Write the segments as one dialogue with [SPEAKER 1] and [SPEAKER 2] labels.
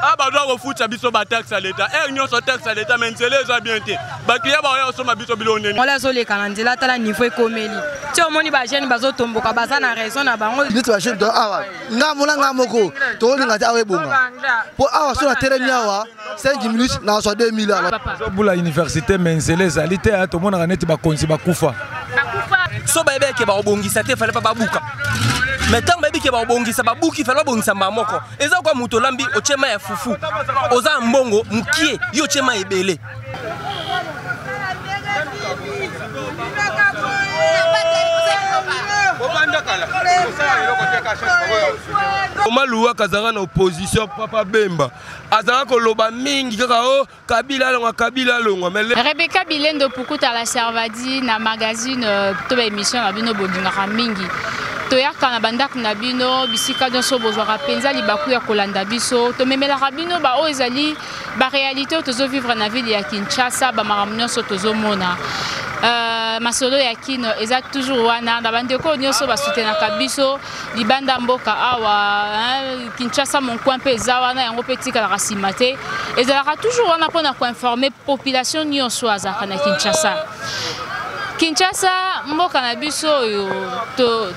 [SPEAKER 1] A baza kofuta biso bataxe ya leta heure nyonso, taxe ya leta, mais nzela eza bien te. Baclient baoya kosomba biso biloko ndeni.
[SPEAKER 2] Wala azoleka na nzela, tala niveau ekomeli ti. Omoni bajeune bazotomboka, baza na raison na bango.
[SPEAKER 3] Neti bajeune to awa, nga mona nga moko tokolinga te awa ebonga, mpo awa so natelemi awa 5 minutes, nazwa 2000 ala.
[SPEAKER 4] Bula université, mais nzela ezali te. Tomonaka neti bakonzi bakufa.
[SPEAKER 5] So bayebi eke bakobongisa te, fale mpa babuka. Mais ntango bayebi ke bakobongisa, babuki, fale babongisa mbala moko. Eza kwa moto olambi, otie mai ya fufu, oza na mbongo mokie, yo otie mai ebele.
[SPEAKER 4] Oma Luwaka azalaka na opposition, Papa Bemba azalaka koloba mingi kaka o Kabila alongwa, Kabila alongwa. Mais
[SPEAKER 6] Rebecca Bilendo Pukuta la Servadi na magazine to ba émission na bino bolingaka mingi. Toyaka na bandako na bino, bisika nyonso bozwaka mpenza libaku ya kolanda biso. Tomemelaka bino baoyo ezali baréalité oyo tozovivre na ville ya Kinshasa, bamakambo nyonso tozomona. Masolo ya Kino eza toujours wana na bandeko nyonso basutenaka biso libanda mboka awa, hein, Kinshasa mon coin mpe eza wana, yango mpe etikalaka nsima te, ezalaka toujours wana mpona koinforme population nyonso azalaka na Kinshasa. Kinshasa mboka na biso oyo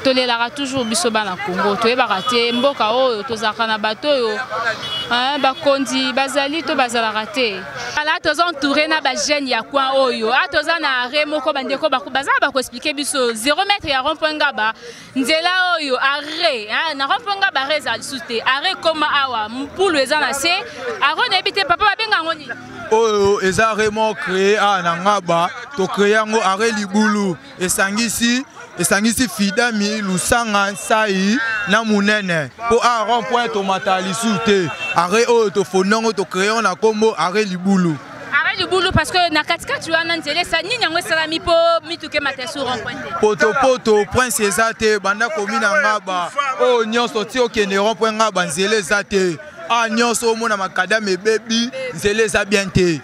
[SPEAKER 6] tolelaka toujours, biso bana Congo toyebaka te mboka oyo tozalaka na bato oyo, bakonzi bazali to bazalaka te. Ala toza entouré na bajeune ya coin oyo. A toza na arrêt moko, bandeko baza bakoexplike biso 0 mètre ya rond point Ngaba. Nzela oyo arrêt na rond point Ngaba, arrêt ezala lisusu te. Arrêt koma awa, mpulu eza na se. Arrêt nayebi te, papa, babenga yango nini?
[SPEAKER 4] Oyo eza arrêt moko créé awa na Ngaba, tocréé yango arrêt libulu. Esangisi Fidami, Lusanga, Nsai na Monene, mpo a rond point tomata lisusu te. Arrêt oyo tofoni yango, tocréé yango na nkombo arrêt libulu.
[SPEAKER 6] Arrêt libulu parce que na katikati wana nzela esa nini yango esalami mpo mituka emata sur rond point te.
[SPEAKER 4] Potopoto prince eza te. Banda komi na Ngaba oyo nyonso ti okende rond point Ngaba, nzela eza te. A nyonso omona macadam ebebi, nzela eza bien te.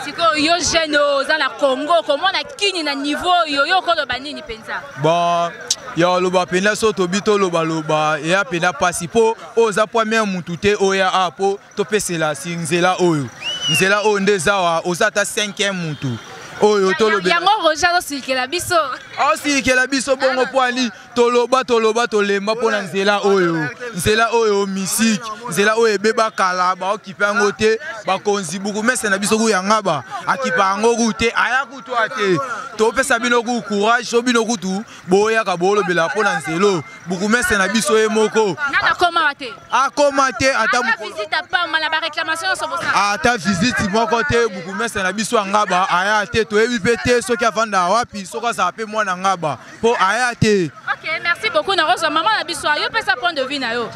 [SPEAKER 6] Sikoyo yo jeune oyo oza na Congo, komona kini na niveau oyo, yo okoloba nini mpenza?
[SPEAKER 4] Bon, ya oloba mpenza, so tobi tolobaloba, eya mpenza mpasi, mpo oyo oza première mutu te oya a mpo topesela si nzela oyo. Nzela oyo nde eza wa, oza ata 5e mutu oyo tolobela.
[SPEAKER 6] Yango Roger azosilikela biso.
[SPEAKER 4] Aosilikela biso bongo mpo ani toloba, toloba, tolemba mpo na nzela oyo. Nzela oyo misike, nzela oyo ebeba kala, baokipe yango te. Bakonzi, bourgmestre na biso ku ya Ngaba akipa yango ku te, aya kutu a te. Topesa bino ku courage, so bino kutu boyaka bolobela mpo na nzela. Bourgmestre na biso ye moko
[SPEAKER 6] nani akoma te?
[SPEAKER 4] Akoma te ata
[SPEAKER 6] visite apamba na baréclamation nyonso bosala.
[SPEAKER 4] Ata visite moko te. Bourgmestre na biso ya Ngaba aya te. Toyebi mpe te soki avandaka wapi, soki azala mpe mwana Ngaba, mpo aya te.
[SPEAKER 6] Ok, merci beaucoup. Nakozwa mama na biso. Yo pesa point de vue na yo.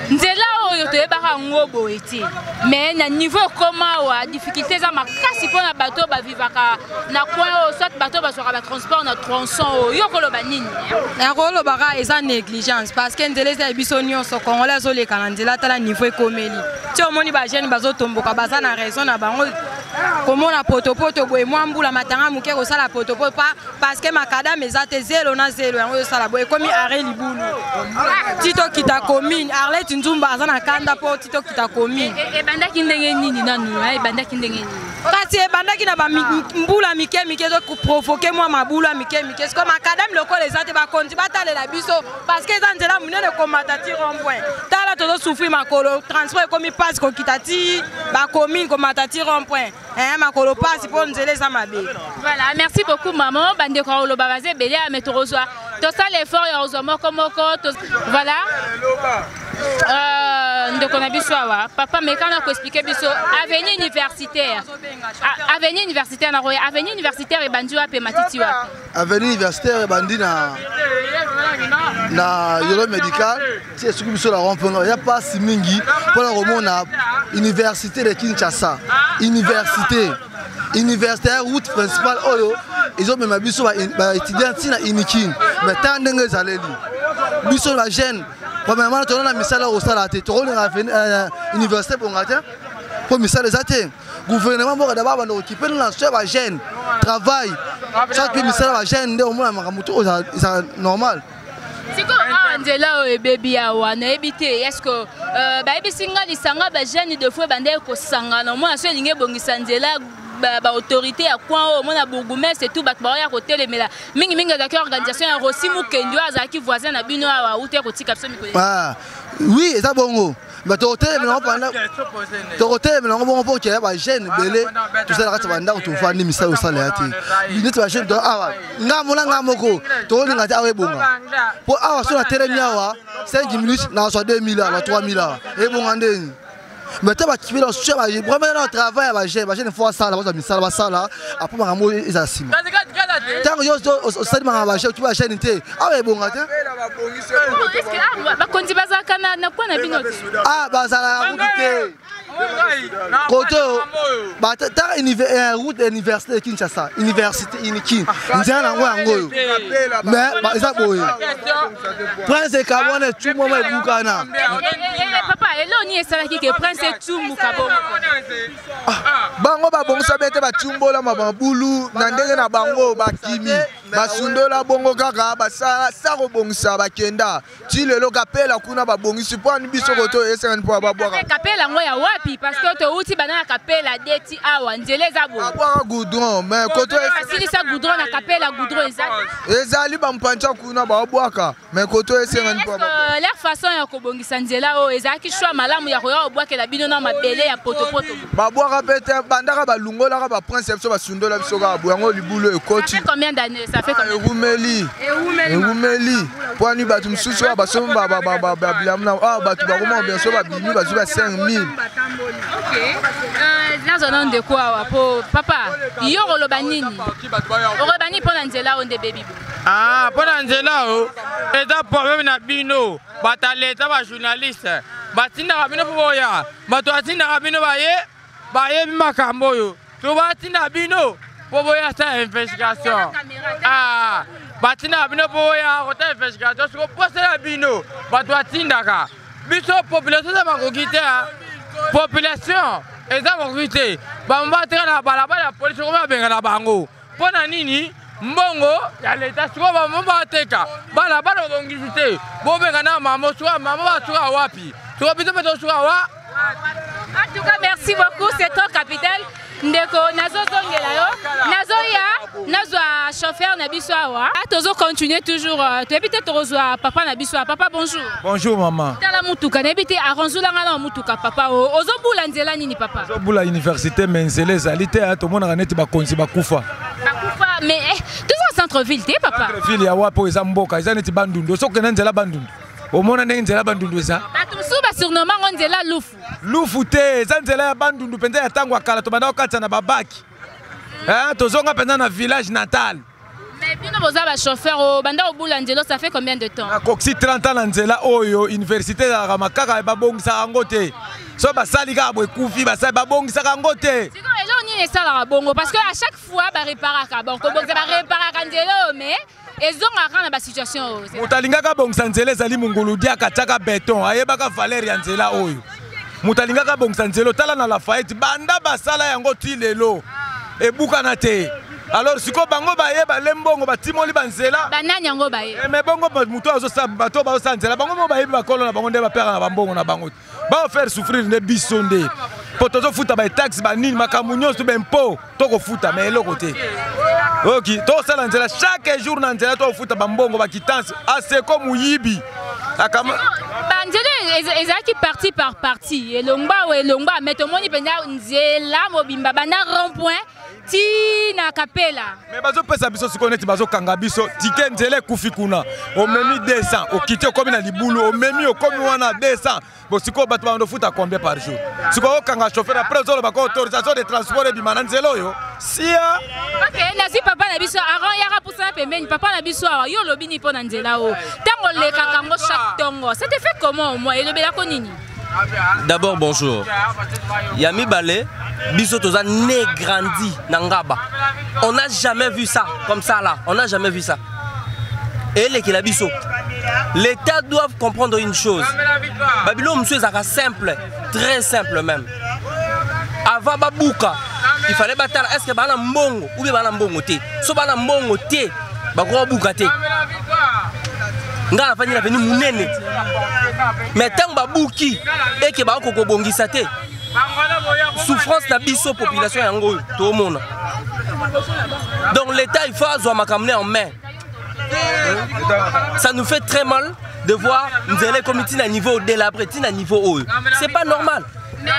[SPEAKER 6] Nzela oyo toyebaka yango boye te, mais na niveau ekoma awa, difficulté eza makasi mpona bato oyo bavivaka na coin oyo, soit bato oyo bazwaka batransport na tronçon oyo. Yo koloba nini?
[SPEAKER 2] Nakolobaka eza négligence, parce que nzela eza ya biso nyonso. Congolais azoleka na nzela, tala niveau ekomeli ti. Omoni bajeune bazotomboka, baza na raison na bango. Komona potopoto boye, mwa mbula matanga moke kosala potopoto pa, parce que macadam eza te, zelo na zelo yango ezosala boye. Ekomi arrêt libulu ti tokita commune. Arlette Nzumba aza na kanda mpo ti tokita commune.
[SPEAKER 6] Ebandaki ndenge nini nanu? Ebandaki ndenge nini?
[SPEAKER 2] Kasi ebandaki na bambula mike mike, ezoprovoke mwa mabulu ya mike mike. Siko macadam lokola eza te, bakonzi batalela biso, parce que eza nzela monene komata ti rond point. Tala, tozosouffrir makolo, transport ekomi mpasi kokita ti bacommune, komata ti rond point, makolo mpasi mpo nzela eza mabe.
[SPEAKER 6] Voilà, merci beaucoup maman. Bandeko ya koloba baza ebele, mais tokozwa, tosala effort ya kozwa moko moko. Voilà, ndeko na biso awa, papa, mekana koexplike biso avenue universitaire. Avenue universitaire, nakoya avenue universitaire ebandi wapi, matiti wapi?
[SPEAKER 3] Avenue universitaire ebandi na Yolo Médical ti esuki biso na rond point. Ya mpasi mingi mpona komona université de Kinshasa, université ya route principale oyo ezomema biso baétudiant ntina Unikin. Mais tala ndenge ezaleli biso bajeune. Premièrement, toza na misala kosala te. Tokolinga université bonga te mpo misala eza te. Gouvernement mboka d'abord banda kokipe na so ya bajeune travail, soki misala bajeune nde omona makambo to eza normal.
[SPEAKER 6] Sikoyo awa Banzela oyo ebebi awa, nayebi te est ce que bayebisi nga lisanga bajeune de fois ebandaki kosangana, omona so elingi ebongisa nzela, baautorité ya coin oyo, omona bourgmestre tout, bato baoya kotelemela mingimingi. Ezalaki organisation ya Rosi Mukendi oyo azalaki voisin na bino awa, auti kotika biso mikolo.
[SPEAKER 3] Ah, oui, eza bongo. Bato tokotelemela yango panda, tokotelemela yango bongo mpo keya bajeune ebele tosala kati ya bandako, tovandi, misala osala ya te. Neti bajeune awa, nga mona nga moko, tokolinga te awa ebonga, mpo awa so natelemi awa 5 minutes, nazwa 2000 awa, 3000 awa, ebonga ndeni? Mais te bakipela vraiment na travail ya bajeune. Bajeune fo asala, bazwa misala, basala, apo makambo ezala nsima. Ntango yo osali makambo bajeune, okipa bajeune te, awa ebonga te.
[SPEAKER 6] Bakonzi bazalaka na kwa na bino te?
[SPEAKER 3] Ah, bazalaka kutu te. Kote tala route université de Kinshasa, université Unikin, nzela nango yango oyo, mais eza boye, Prince Ekabwana etumwama, ebukana.
[SPEAKER 6] Papa, eloo nini esalaki ke Prince etumuka bongo?
[SPEAKER 4] Bango babongisa be te, batumbolama mabulu na ndenge na bango, bakimi, basundola bongo kaka, basala sa kobongisa, bakenda ti lelo. Kapela kuna babongisi mpo ani biso koto esengani mpo babwaka.
[SPEAKER 6] Kapela yango ya wapi? Parce que touti bana na Kapela deti awa, nzela eza boye.
[SPEAKER 4] Babwaka goudron, mais koto
[SPEAKER 6] basilisa goudron na Kapela, goudron eza.
[SPEAKER 4] Ezali bampanza kuna babwaka, mais koto esengani mpo.
[SPEAKER 6] Leur façon ya kobongisa nzela oyo ezalaki choix malamu ya koya kobwakela bino na mabele ya potopoto?
[SPEAKER 4] Babwaka mpe te, bandaka balungolaka baprince ya biso, basundola biso kaka boye, yango libulu ekoti.
[SPEAKER 6] Ça fait combien d'années? Ça fait combien?
[SPEAKER 4] Ewumeli, ewumeli. Mpo ani bato mosusu oyo basombi babilamu na awa, bato bakoma biso babimi, bazwi ba 5000.
[SPEAKER 6] Nazwa nano ndeko awa. Po papa, yo koloba nini? Okoloba nini mpo na nzela oyo nde bebi?
[SPEAKER 1] Ah, mpo na nzela oyo eza problème na bino bato ya leta, bajournaliste batindaka bino mpo boya, bato batindaka bino baye bayebi makambo oyo to batinda bino mpo boya sa investigation. Ah, batindaka bino mpo boya kota investigation. Siko posela bino bato batindaka biso, population eza makoki te, population eza makoki te. Bango batika na balabala ya polisi, okoma babengana bango mpo na nini? Mbongo ya leta. Sikoyo bamama bateka balabala, babongisi te, bobenga na mama. Suka mama basuka wapi? Sikoyo biso mpe tosuka wa.
[SPEAKER 6] En tout cas, merci beaucoup, c'est trop capital. Ndeko, nazozongela yo, nazoya nazwa chauffeur na biso awa. Tozo continuer toujours, toyebi te, tokozwa papa na biso awa. Papa, bonjour.
[SPEAKER 7] Bonjour mama.
[SPEAKER 6] Tala mutuka, nayebi te, arrangelanga na mutuka. Papa, ozobula nzela nini, papa?
[SPEAKER 7] Ozobula université, mais nzela ezali te. Tomonaka neti bakonzi bakufa.
[SPEAKER 6] Bakufa, mais toza centre ville te, papa.
[SPEAKER 7] Centre ville ya wapi? Oyo eza mboka, eza neti Bandundu. Osokende nzela Bandundu, omona ndenge nzela Bandundu eza.
[SPEAKER 6] Bato mosusu basurnommer ngo nzela Lufu.
[SPEAKER 7] Lufu te, eza nzela ya Bandundu mpenza ya ntango ya kala, tobanda kokatisa na babaki. Tozonga mpenza na village natal.
[SPEAKER 6] Mais bino boza bachauffeur oyo banda kobula nzela, ça fait combien de temps?
[SPEAKER 7] Nakoksi 30 ans na nzela oyo. Université ezalaka makaka, babongisaka yango te. So basali kaka boye, ekufi, basali, babongisaka yango te.
[SPEAKER 6] Sikoyo eloko nini esalaka bongo? Parce que à chaque fois bareparaka, bon, kobongisa, bareparaka nzela oyo, mais ezongaka kaka na basituation oyo.
[SPEAKER 7] Moto alingaka abongisa nzela ezali mongolu diaka, atiaka beton, ayebaka valeur ya nzela oyo. Moto alingaka abongisa nzela, otala na Lafayette, banda basala yango ti lelo ebukana te. Alors sikoyo bango bayeba le mbongo, batimoli banzela.
[SPEAKER 6] Banani yango baye?
[SPEAKER 7] Mais bongo moto azosala, bato bazosala nzela, bango mo bayebi bakolo na bango nde bapera na bambongo na bango te. Baofaire souffrir nde biso nde, mpo tozofuta bataxe, banini, makambo nyonso, baimpôt tokofuta, mais eloko te. Oki tosala nzela chaque jour na nzela, tokofuta bambongo, baquittance, aseko moyibi.
[SPEAKER 6] Banzela ezalaki partie par partie, elongba oyo elongba, mais tomoni mpenza nzela mobimba banda rond point ti na Kapela.
[SPEAKER 7] Mais bazopesa biso sikoyo neti bazokanga biso tike. Nzela ekufi kuna, omemi 200, okiti, okomi na libulu, omemi, okomi wana 200. Bo sikoyo bato bando futa combien par jour? Sikoyo okanga chauffeur, après ozoloba ko autorisation de transport ebima na nzela oyo sia.
[SPEAKER 6] Ok, nazwi papa na biso Aron, yaka pusana pembeni. Papa na biso awa, yo olobi nini mpo na nzela oyo? Ntango olekaka yango chaque ntongo, ça te fait comment? Au moins elobelako nini?
[SPEAKER 5] D'abord bonjour. Ya mibale, biso toza né, grandi na Ngaba. On n'a jamais vu ça comme ça là. On n'a jamais vu ça. Elekela biso. L'État doit comprendre une chose. Babylone monsieur ezalaka simple, très simple même. Avant babuka, il fallait batala est-ce que bana mbongo ou bien bana mbongo te. So bana mbongo te, bakoka buka te. Ngai nafandi na avenue monene, mais ntango babuki eke bakoki kobongisa te, souffrance na biso population yango oyo tomona. Donc l'État, il faut azwa makambo ne en main. Ça nous fait très mal de voir nzela ekomi ntina niveau délabré, ntina niveau oyo, c'est pas normal.
[SPEAKER 6] Mais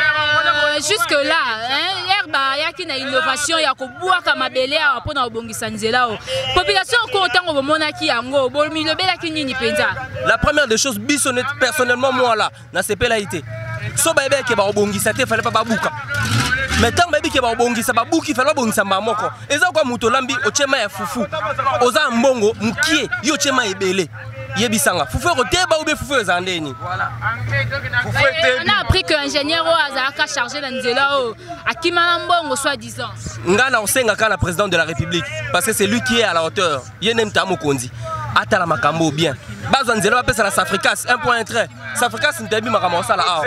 [SPEAKER 6] jusque là, hein, ere bayaki na innovation ya kobwaka mabele awa mpona kobongisa nzela oyo, population ko ntango bomonaki yango, bomilobelaki nini mpenza?
[SPEAKER 5] La première des choses, biso net, personnellement moi là, nasepelaki te. So bayebaki ke bakobongisa te, fallait pas babuka. Mais ntango bayebi ke bakobongisa, babuki, fallait babongisa mbala moko. Eza kwa moto olambi, otie mai ya fufu, oza na mbongo mokie, yo otie mai ebele, yebisanga, fufu ekoteba ube fufu ezala ndeni?
[SPEAKER 6] On a appris que ingénieur oyo azalaka chargé na nzela oyo akima na mbongo, soi disant.
[SPEAKER 5] Ngai na kosenga kaka na président de la République, parce que c'est lui qui est à la hauteur, ye nde mta mokonzi, atala makambo bien, bazwa nzela bapesa na Safricas, un point un trait. Safricas ntebi makambo osala awa,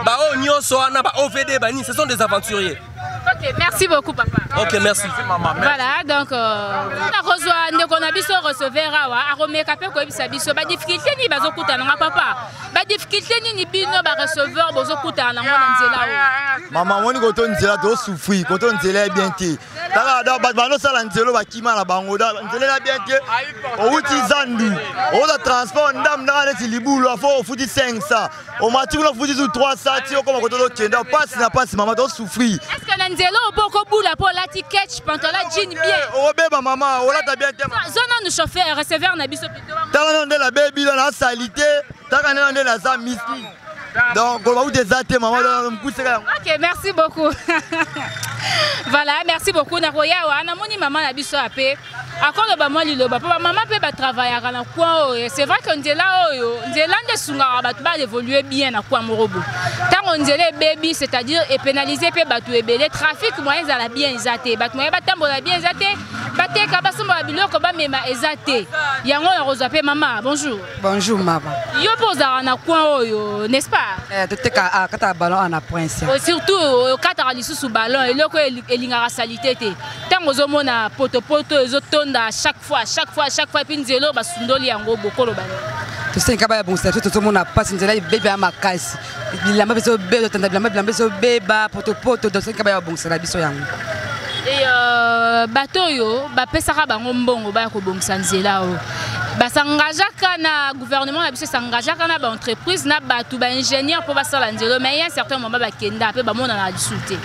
[SPEAKER 5] baoyo nyonso wana ba OVD banini, ce sont des aventuriers.
[SPEAKER 6] Ok, merci beaucoup papa.
[SPEAKER 5] Ok, merci.
[SPEAKER 6] Voilà, donc nakozwa ndeko na biso receveur awa, akomeka mpe koyebisa biso badifficulté nini bazokutana nga. Papa, badifficulté nini bino bareceveur bozokutana nango na nzela oyo?
[SPEAKER 8] Mama, omoni koto nzela tozosouffrir, koto nzela ya bien te. Taka da bato bandosala nzela oyo bakima na bango, da nzela eza bien te. Outi zandu, oza transport ndambu ndanga neti libulu, afo ofuti 500, omati kuna ofuti su 300 ti okoma koto tokende. Pasi na pasi, mama, tozosouffrir.
[SPEAKER 6] Est ce que na nzela oyo mpo okobula mpo olati ketch, pantalon jean bien?
[SPEAKER 8] Okobeba mama, olata bien te.
[SPEAKER 6] Zo nanu chauffeur, receveur na biso plutôt.
[SPEAKER 8] Tala nano nde nabebi na nasali te, taka nde nde naza miski, donc koloba uti eza te mama, mkuseka yango.
[SPEAKER 6] Ok, merci beaucoup. Voilà, merci beaucoup. Nakoya awa, namoni mama na biso ape akoloba mwa liloba, mpo bamama mpe batravaillaka na coin oyo. C'est vrai que nzela oyo, nzela nde esungaka bato baévolue bien na coin moko boye. Ntango nzela ebebi, c'est-à-dire epénalise mpe bato ebele. Trafic, moyen ezala bien eza te, bato moyen batambola bien eza te, bateka, basomba biloko, bamema eza te. Yango nakozwa mpe mama. Bonjour.
[SPEAKER 9] Bonjour mama.
[SPEAKER 6] Yo mpe ozalaka na coin oyo, n'est-ce pas?
[SPEAKER 9] Eh, toteka ah, kata ballon ana Prince.
[SPEAKER 6] Surtout okataka lisusu ballon, eloko elingaka saleté te. Ntango ozomona potopoto ezotonda chaque fois, chaque fois, chaque fois, et puis nzela oyo basundoli yango, bokoloba nini?
[SPEAKER 9] Tosengi baya bongisa biso, tozomona mpasi, nzela ebebi ya makasi, bilamba ezobeba, totanda bilamba, bilamba ezobeba, potopoto. Tosengi baya babongisela biso yango.
[SPEAKER 6] E bato oyo bapesaka bango mbongo baya kobongisa nzela oyo, bas'engageaka na gouvernement na biso, es'engageaka na baentreprise na bato baingénieur mpo basala nzela, mais ya certain moment bakenda mpe bamonana lisusu te.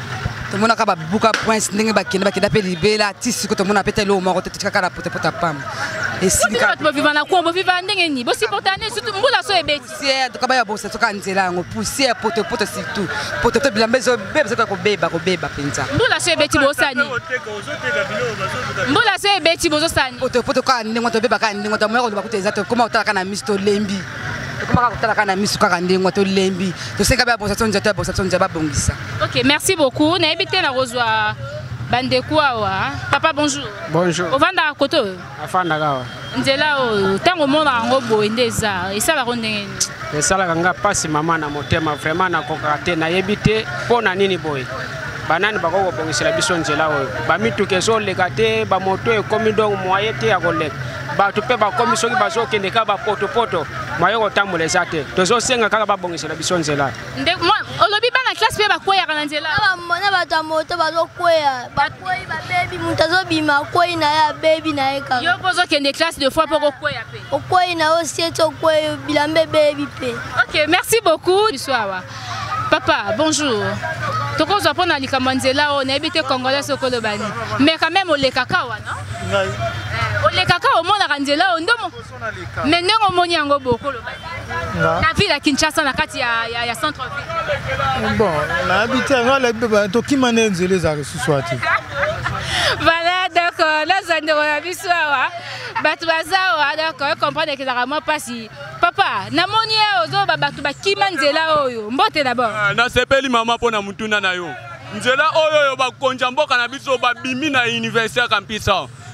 [SPEAKER 9] Tomonaka babuka Prince, ndenge bakenda, bakenda mpe libela. Ti siko tomona mpe te eloko moko te, totikaka na potopoto ya pamba.
[SPEAKER 6] Esika bato boviva na coin, boviva ndenge nini? Bosupporta nini, surtout mbula so ebeti?
[SPEAKER 9] Poussière. Toka baya bongisa soka nzela yango, poussière, potopoto, surtout potopoto, bilamba ezobeba, soka kobeba, kobeba mpenza.
[SPEAKER 6] Mbula so ebeti, bosani? Mbula so ebeti, bozosani?
[SPEAKER 9] Potopoto kaka ndenge tobeba, kaka ndenge tomoya koloba kuta eza. Tokoma kotala kaka na miso, tolembi. Tokoma kaka kotala kaka na miso, kaka ndenge tolembi. Tosenga baya bongisa so nzela, toya bongisa so nzela, babongisa.
[SPEAKER 6] Ok, merci beaucoup. Nayebi te, nakozwa bandeko awa. Papa, bonjour.
[SPEAKER 10] Bonjour.
[SPEAKER 6] Ovandaka kote oyo?
[SPEAKER 10] Afandaka awa.
[SPEAKER 6] Nzela oyo, ntango omonaka yango boye nde eza, esalaka ndenge nini?
[SPEAKER 10] Esalaka nga mpasi mama na motema, vraiment nakokaka te. Nayebi te mpo na nini boye. Banani bakoki kobongisela biso nzela oyo? Bamituka ezoleka te, bamoto ekomi, donc moyen te ya koleka. Bato mpe bakomi, soki bazokende kaka bapotopoto, moyen kotambola eza te. Tozosenga kaka babongisela biso nzela.
[SPEAKER 6] Olobi bana classe mpe bakweyaka na nzela?
[SPEAKER 11] Na bato ya moto bazokweya, bakwei, babebi, moto azobima akwei na ye, abebi na ye kaka.
[SPEAKER 6] Yo mpo ozokende classe, deux fois mpo kokweya mpe?
[SPEAKER 11] Okwei na yo sieti, okwei, bilamba ebebi mpe.
[SPEAKER 6] Ok, merci beaucoup. Biso awa, papa, bonjour. Tokozwa mpo na likambo ya nzela oyo, nayebi te congolais soki oloba nini, mais quand même olekaka wana?
[SPEAKER 12] Ngai.
[SPEAKER 6] Olekaka, omonaka nzela oyo ndomo, mais ndenge omoni yango, bokoloba na ville ya Kinshasa, na kati ya centre ville?
[SPEAKER 12] Bon, nayebi te, ngai nayebi tokima nde nzela ezalaka lisusu te.
[SPEAKER 6] Voilà, donc nazwa ndeko na biso awa. Bato baza awa, donc comprendre ezalaka mwa mpasi. Papa, namoni ye ozoba, bato bakima nzela oyo. Mbote d'abord.
[SPEAKER 1] Nasepeli mama mpo na mutuna na yo. Nzela oyo oyo bakonzi ya mboka na biso babimi na université ya campus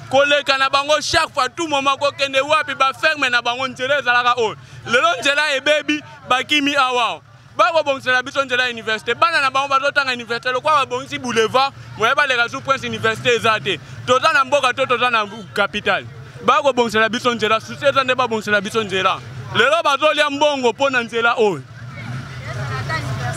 [SPEAKER 1] koleka na bango chaque fois, tout moment, kokende wapi, baferme na bango, nzela ezalaka oyo. Lelo nzela ebebi, bakimi awa. Bakobongisela biso nzela ya université, bana na bango bazotanga université. Lokola babongisi boulevard, moye baleka su Prince, université eza te. Toza na mboka to toza na capitale?
[SPEAKER 13] Bakobongisela biso nzela, susi eza nde babongisela biso nzela. Lelo bazolia mbongo mpo na nzela oyo.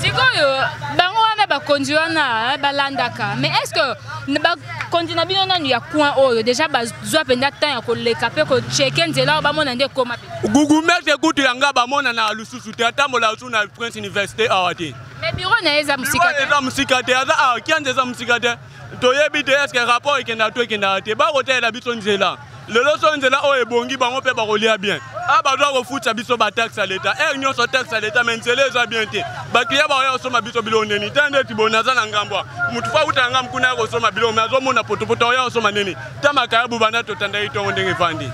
[SPEAKER 6] Sikoyo bango wana bakonzi wana eh, balandaka, mais est ce que bakonzi na bino nanu ya coin oyo déjà bazwa mpenza temps ya koleka mpe kocheke nzela oyo bamona nde ekoma?
[SPEAKER 13] Gugumete kutu yanga bamonana lisusu te, atambola lisusu na Prince Université awa te.
[SPEAKER 6] Mais bureau na ye eza mosika te.
[SPEAKER 13] Eza mosika te, aza awa Kianza, eza mosika te. Toyebi te eske rapport ekendaka to ekendaka te. Bakotalela biso nzela lelo, so nzela oyo ebongi, bango mpe bakolia bien. A bazwa kofutisa biso bataxe ya leta heure nyonso, taxe ya leta, mais nzela eza bien te. Baklia bakoya kosomba biso biloko nini te? Ndeti boye naza na ngambo, motu fa uta na ngambo kuna ya kosomba biloko, mais azomona potopoto, oya kosomba nini? Ta makayabu banda totandaki ntongo ndenge evandi,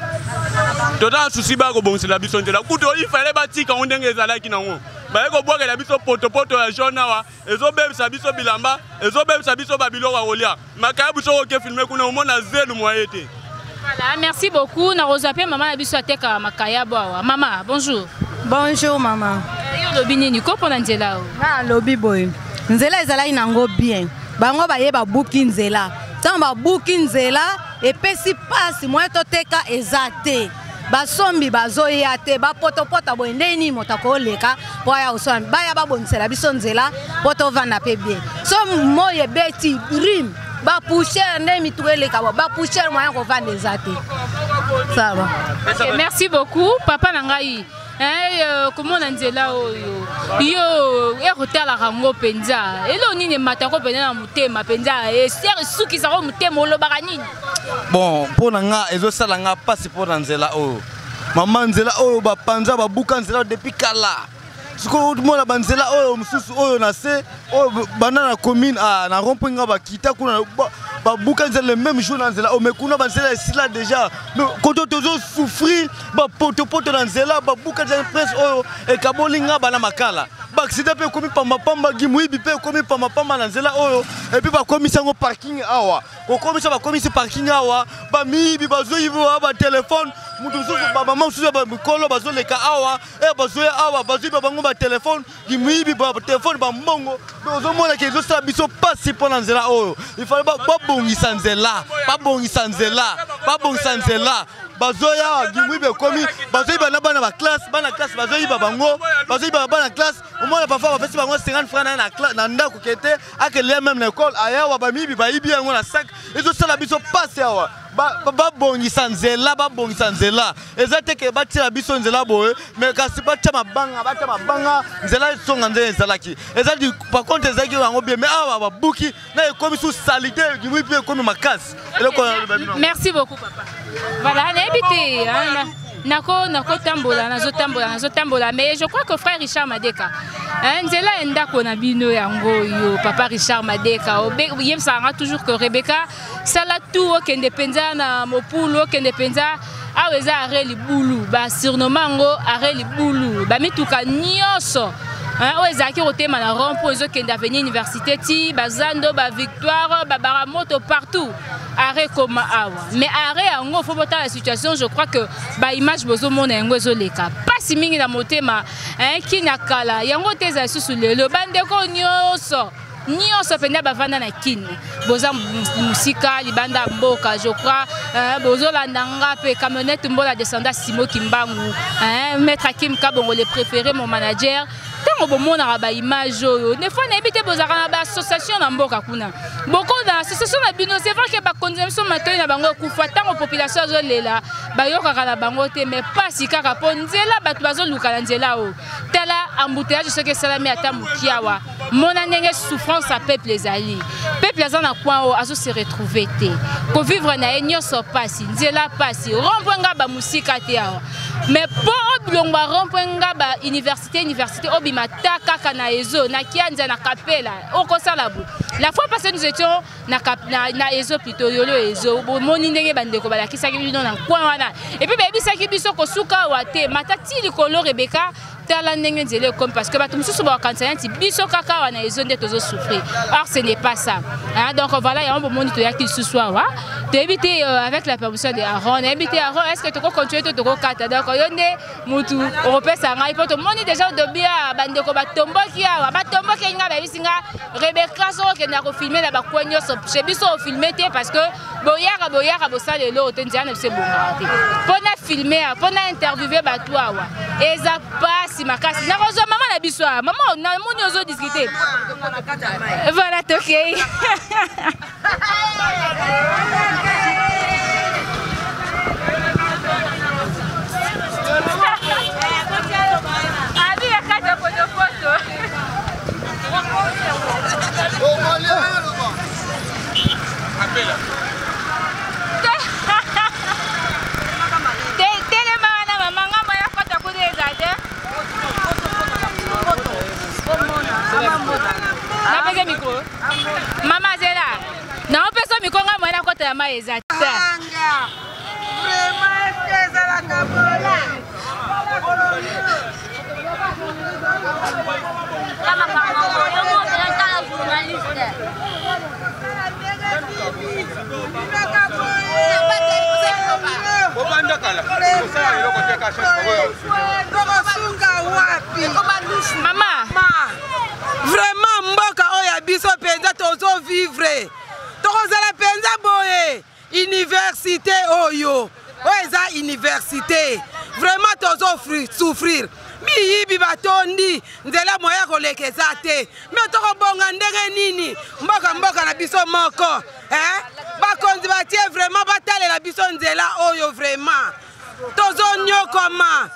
[SPEAKER 13] toza na susi. Bakobongisela biso nzela kutu ifale batika yango ndenge ezalaki nango. Baye kobwakela biso potopoto ya jaune awa, ezobebisa biso bilamba, ezobebisa biso babiloko ya kolia, makayabu. Soki oke filme kuna, omona zelu mwaye te.
[SPEAKER 6] Voilà, merci beaucoup. Nakozwa mpe mama na biso atekaka makayabo awa. Mama, bonjour.
[SPEAKER 2] Bonjour mama.
[SPEAKER 6] Yo olobi nini ko mpona nzela oyo?
[SPEAKER 2] Nga alobi boye, nzela ezalaki nango bien, bango baye babuki nzela. Ntango babuki nzela, epesi mpasi, moye toteka eza te, basombi bazoya te, bapotopota boye nde nini moto akoleka mpo aya kosomba? Baya babongisela biso nzela mpo tovanda mpe bien. So moi ebeti rime, bapoussière nde mituka eleka, bapoussière, moyen kovanda eza te. Ça va.
[SPEAKER 6] Okay, merci beaucoup papa na ngai. Komona nzela oyo, yo ekotalaka yango mpenza, eloko nini ematako mpenza na motema mpenza, esere esukisako motema, olobaka nini?
[SPEAKER 3] Bon, mpo na nga, ezosala nga mpasi mpo na nzela oyo, mama. Nzela oyo bapanza, babuka nzela depuis kala. Sikoyo omona banzela oyo mosusu oyo na se oyo banda na commune na rond point nga bakita kuna, babuka nzela le même jour na nzela oyo. Mais kuna banzela esila déjà, mais koto tozosouffrir, bapotopoto na nzela, babuka nzela prince oyo ekaboli nga bana Makala. Baaccident mpe ekomi pambapamba, gimoyibi mpe ekomi pambapamba na nzela oyo. Et puis bakomisi yango parking awa, kokomisa bakomisi parking awa, bamiyibi bazoyiba batelefone. Moto mosusu, bamama mosusu ya bamikolo bazoleka awa, e bazoya awa, bazoyiba bango batelefone, gimoyibi, batelefone, bambongo. Ozomona ke ezosala biso mpasi mpo na nzela oyo. Ifale babongisa nzela, babongisa nzela, babongisa nzela. Bazoya gimoyibi ekomi, bazoyiba na bana baklasse, bana classe bazoyiba bango, bazoyiba bana classe. Omona parfois bapesi bango 50 francs na ndako kete akelia même na ekole, ayawa bamiyibi bayibi yango na sac. Ezosala biso pasi awa. Babongisa nzela, babongisa nzela. Eza te ke batiela biso nzela boye, mais kasi batia mabanga, batia mabanga, nzela esonga nzela ezalaki. Eza par contre ezalaki yango bien, mais awa babuki na ekomi su salité, mpe ekomi makasi.
[SPEAKER 6] Merci beaucoup papa. Voilà, nayebi te nako nakotambola, nazotambola, nazotambola, mais je crois que frère Richard Madeka, nzela ya ndako na bino yango oyo. Papa Richard Madeka oyebisaka nga toujours que Rebecca, sala tout okende mpenza na mopulu, okende mpenza awa. Eza arrêt Libulu, basurnommer yango arrêt Libulu. Bamituka nyonso oyo ezalaki kotema na rond point ezokende avenue Université ti bazando, bavictoire, babaramoto, partout, arrêt koma awa. Mais arrêt yango, faut botala situation. Je crois que baimage bozomona yango, ezoleka mpasi mingi na motema. Kina kala yango te, eza lisusu lelo. Bandeko nyonso nyonso mpenza bavanda na Kini, boza mosika, libanda ya mboka, je crois bozolanda nga mpe camionnette mbola descenda Simo Kimbangu, maître Akim Kabongo le préféré, mon manager. Ntango bomonaka baimage oyo, des fois nayebi te bozalaka na baassociation na mboka kuna, boko na association na bino. C'est vrai ke bakonzi na biso, matoi na bango ekufa. Ntango population azolela, bayokaka na bango te. Mais pasi kaka mpo nzela, bato bazoluka na nzela oyo. Tala embouteillage soki esalami ata moki awa, mona ndenge souffrance ya peuple ezali. Peuple aza na coin oyo azose retrouver te, kovivre na ye nyonso pasi, nzela pasi, rond-point nga bamosika te awa. Mais mpo obilongwa rond-point nga ba université, université obima ta kaka na Ezo, na Kianza, na Kapela, okosala bo. La fois passée nous étions na Ezo, plutôt Yolo Ezo. Bomoni ndenge bandeko balakisaki bino na coin wana, et puis bayebisaki biso kosuka awa te, mata ti likolo. Rebeka, tala ndenge nzela ekomi, parce que bato mosusu bakanisa neti biso kaka awa na Ezo nde tozosouffrir. Or ce n'est pas ça, hein? Donc voilà, yango bomoni toyaki lisusu awa. Toyebi te avec la permission de Aaron, nayebi te Aaron, est-ce que toko continuer to tokokata? Donc yo nde mutu okopesa ngai mpo tomoni déjà odobi awa bandeko batomboki awa, batomboki ngai, bayebisi nga Rebecca soki okenda kofilme na bakwe nyonso chez biso ofilme te parce que boyaka boyaka bosala eloko te, nzela na biso ebongaka te. Mpo na filme awa, mpo na interviewe bato awa eza pasi makasi. Nakozwa mama na biso awa, mama namoni ozodiskute. Voilà, tokei. Abi ya kati ya potopoto. Telema wana mama, ngambo ya kota kuna eza te. Napesa mikro. Mama zela. Naopesa mikro ngambo ya kota ya mai eza te.
[SPEAKER 2] Mama, vraiment mboka oyo ya biso mpenza tozovivre, tokozala mpenza boye. Université oyo oyo eza université, vraiment tozo souffrir, miyibi batondi nzela, moya koleka eza te. Me tokobonga ndenge nini? Mboka mboka na biso moko eh? Bakonzi batie vraiment batalela biso nzela oyo, vraiment tozonyokoma.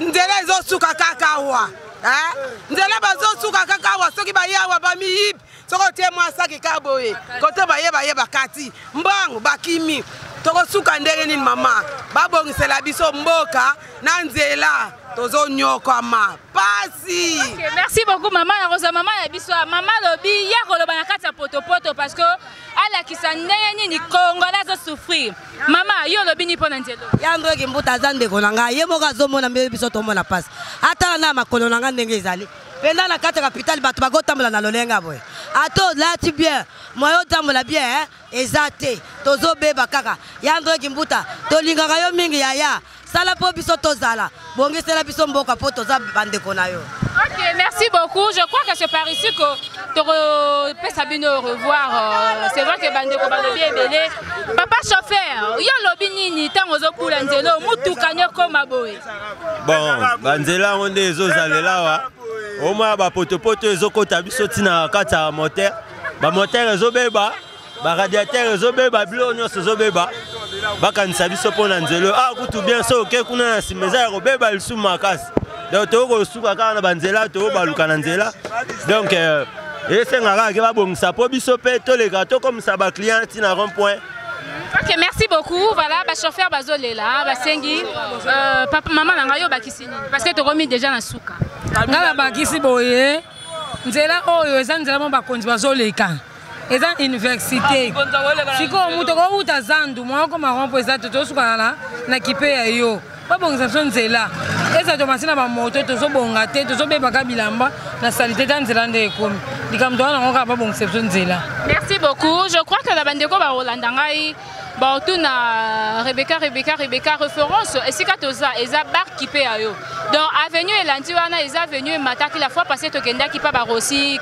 [SPEAKER 2] Nzela ezosuka kaka awa eh? Nzela bazosuka kaka awa, soki baye awa bamiyibi, soki otie mwa saki kaka boye kote baye baye bakati mbangu bakimi. Tokosuka ndenge nini mama? Babongisela biso mboka na nzela, tozonyokama pasi.
[SPEAKER 6] Okay, merci beaucoup mama. Nakozwa mama na biso. Mama alobi ya koloba na kati ya potopoto parce que alakisa ndenge nini Congolais azosouffrir. Mama, yo olobi nini mpo na nzela?
[SPEAKER 14] Ya Ndreki Mbuta aza ndeko na ngai, ye moko azomona mbele biso tomona mpasi. Atala na makolo na ngai ndenge ezali mpenza na kati ya kapitale, bato bakotambola na lolenga boye, ata olati bien, moyen otambola bien eh? Eza te, tozobeba kaka. Ya Ndreki Mbuta, tolingaka yo mingi yaya, sala mpo biso tozala, bongisela biso mboka mpo toza bandeko na yo.
[SPEAKER 6] Ok, merci beaucoup. Je crois que c'est par ici que tokopesa bino au revoir. C'est vrai que bandeko balobi ebele. Papa chauffeur, yo lobi nini ntango ozobula nzela motuka nyokoma boye?
[SPEAKER 15] Bon, banzela yango nde ezozalela awa, omona bapotopoto ezokota biso ntina na kati ya moteur, bamoteur ezobeba, baradiateur ezobeba, biloko nyonso ezobeba. Bakanisa biso mpo na nzela oyo. Ah, kutu bien so oke kuna na nsima eza ya kobeba lisumu makasi. Donc tokoki kosuka kaka na banzela, tokobaluka na nzela. Donc esengaka kaka ke babongisa mpo biso mpe toleka, tokomisa baclient ntina rond point.
[SPEAKER 6] Ok, merci beaucoup. Voilà, ba chauffeur bazolela, basengi papa maman na ngai yo bakisi nini? Parce que tokomi déjà na suka.
[SPEAKER 16] Nga nabakisi boye, nzela oyo eza nzela mo bakonzi bazoleka, eza université. Sikoyo moto akouta zandu mwa okoma rond-point eza te, tozosukana na kipe ya yo. Babongisa biso nzela, eza tomasi na bamoto, tozobonga te, tozobebaka bilamba na salite ta nzela nde ekomi likambo toza nango kaka, babongisa biso nzela.
[SPEAKER 6] Merci beaucoup. Je crois que na bandeko bakolanda ngai baotuna Rebecca, Rebecca, Rebecca, référence esika toza eza bar kipe ya yo. Donc avenue elandi wana eza avenue emataki la fois passée tokendaki pa barosi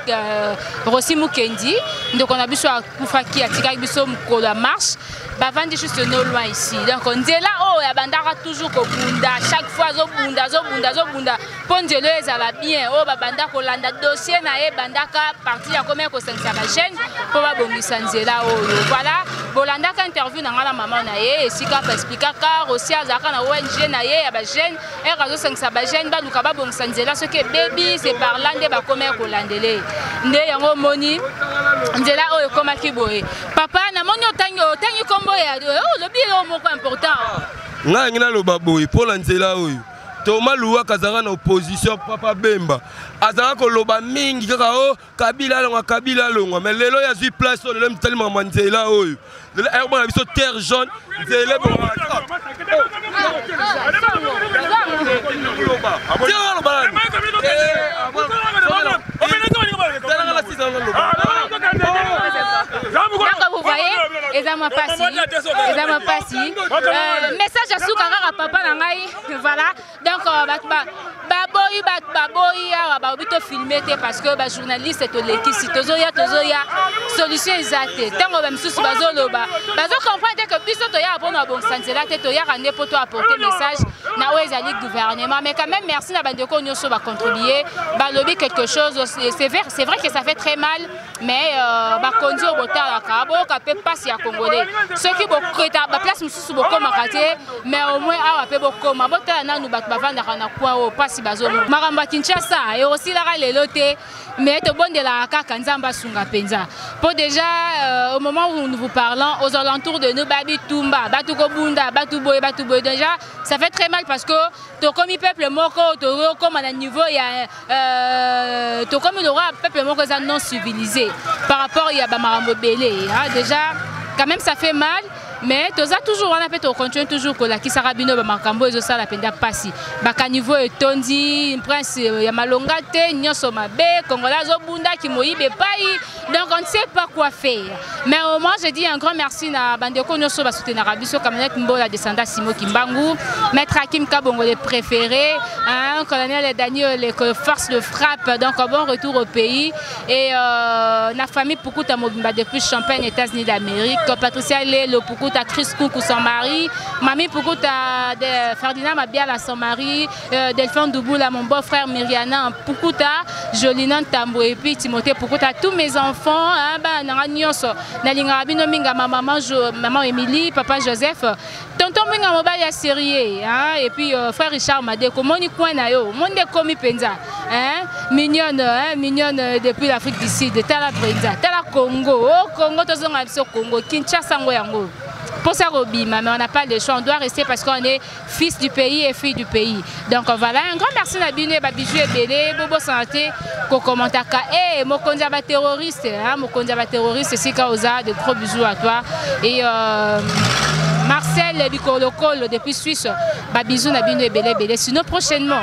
[SPEAKER 6] Rosi Mukendi, ndeko na biso akufaki, atikaki biso mokolo ya marche, bavandi juste no loin ici. Donc nzela oyo abandaka toujours kobunda, chaque fois azobunda, azobunda, azobunda mpo nzela oyo ezala bien. Oyo babanda kolanda dossier na ye bandaka parti ya komia kosangisa bajeune mpo babongisa nzela oyo. Voilà, bolandaka interview na ngai na mama na ye esika baexplikaka Rosi azalaka na ONG na ye ya bajeune, ere azosangisa bajeune baluka babongisa nzela soki ebebi. C'est par là nde bakomia kolandele nde yango omoni nzela oyo ekomaki boye. Papa, namoni otangi otangi nkombo ya olobi eloko moko important.
[SPEAKER 17] Ngai yangi naloba boye mpo na nzela oyo. Thomas Luwaka azalaka na opposition, Papa Bemba azalaka koloba mingi kaka o Kabila alongwa, Kabila alongwa, mais lelo oyo azwi place oyo, lelo mitali makambo ya nzela oyo, lelo ayokobona biso terre jaune, nzela
[SPEAKER 6] Donc vous voyez, eza mwa pasi, eza mwa pasi. Message ya suka kaka papa na ngai, voilà. Donc bato baboyi, bato baboyi awa, balobi tofilme te parce que bajournaliste tolekisi, tozoya, tozoya, solution eza te. Ntango bamisusu bazoloba, bazocomprendre te que biso toyaka mpona babongisa nzela te, toyaka nde mpo toapporte message na oyo ezali gouvernement. Mais quand même, merci na bandeko nyonso bacontribue, balobi quelque chose. C'est vrai que ça fait très mal, mais bakonzi oyo botalaka, boyoka mpe mpasi ya Congolais. Soki boketa baplace mosusu bokomaka te, mais au moins awa mpe bokoma, botala nanu bato bavandaka na coin oyo, mpasi bazomona. Makambo ya Kinshasa ekosilaka lelo te, mais tobondelaka kaka Nzambe asunga mpenza, mpo déjà au moment où nous vous parlons, aux alentours de nous, babitumba, bato kobunda, bato boye, bato boye, déjà ça fait très mal parce que tokomi peuple moko, tokokoma na niveau ya tokomi lokola peuple moko eza non civilisé par rapport ya bamakambo ebele. Déjà quand même ça fait mal, mais toza toujours wana mpe tocontinue toujours kolakisaka bino bamakambo ezosala mpenza mpasi. Bacaniveaux etondi, prince ya malonga te, nyonso mabe, Congolais azobundaki, moyibi epai, donc on ne sait pas quoi faire. Mais au moins je dis un grand merci na bandeko nyonso basoutenaka biso: Camionnette Mbola, descendant Simo Kimbangu, maître Hakim Kabongo le préféré, hein, colonel Daniel le force de frappe. Donc bon retour au pays. Et na famille Pukuta mobimba depuis Champagne, États-Unis d'Amérique, Patricia Lelo Pukuta, Chris Kunku son mari, Mami Pukuta, de Ferdinand Mabiala son mari, Delphin Douboula, mon beau-frère, Myriana Pukuta, Jolina Tambo et puis Timothée Pukuta, tous mes enfants, hein, ba nanga nyonso nalingaka bino mingi, ma maman, jo, maman Émilie, papa Joseph, tonton Minga, mobali ya sérieux, hein, et puis frère Richard Madeko, moni coin na yo monde ekomi mpenza, hein, mignonne, hein, mignonne depuis l'Afrique du Sud. Tala mpenza, tala Congo, oh Congo, tozonga biso Congo Kinshasa ngo yango mposa kobima, mais on n'a pas le choix, on doit rester parce qu'on est fils du pays et fille du pays. Donc voilà, un grand merci na bino, babiju ebele. Bobosana te kokommentaka e mokonzi ya baterroriste, hein, mokonzi ya baterroriste, esika oza, de gros bisous à toi. Et Marcel Bikolokolo depuis Suisse, babisous na bino ebele ebele. Sinon prochainement.